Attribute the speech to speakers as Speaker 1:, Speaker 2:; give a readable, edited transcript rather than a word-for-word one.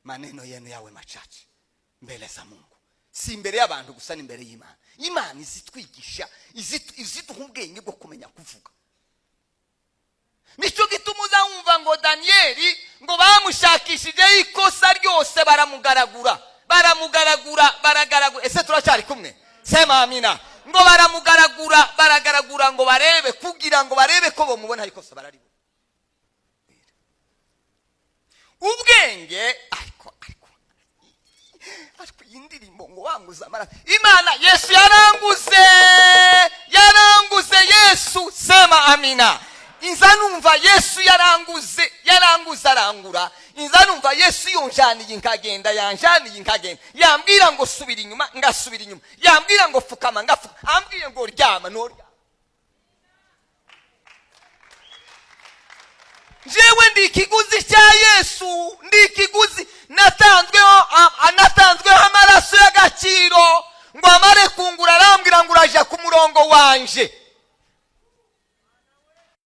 Speaker 1: Maneno yenu yawe machache mbele za Mungu. Si imbere y'abantu gusa, ni imbere y'Imana. Imana izitwigisha, iziduha ubwenge bwo kumenya kuvuga. Nicyo gituma uza wumva ngo Daniyeli ngo bamushakishijeho ikosa ryose, baramugaragura, baramugaragura, baragaragura. Ese turacyari kumwe? Sema amina. Ngo baramugaragura, baragaragura ngo barebe, kugira ngo barebe ko bamubona ikosa, bararibona. Ubwenge, ariko iyi ndirimbo ngo wanguze amaraso, Imana, Yesu yaranguze, yaranguze Yesu. Sema amina. Inza numva Yesu yaranguze, yaranguze, arangura. Inza numva Yesu yonjaniye nkagenda, yanjaniye nkagenda. Yambwira ngo subira inyuma, ngasubira inyuma. Yambwira ngo fukama, ngafuka. Ambwiye ngo ryama, noryama. Jewe ndi ikiguzi cya Yesu, ndi ikiguzi natanzweho, natanzweho amaraso y'agaciro. Ngo amare kungura, arambwira ngo uraja ku murongo wanje.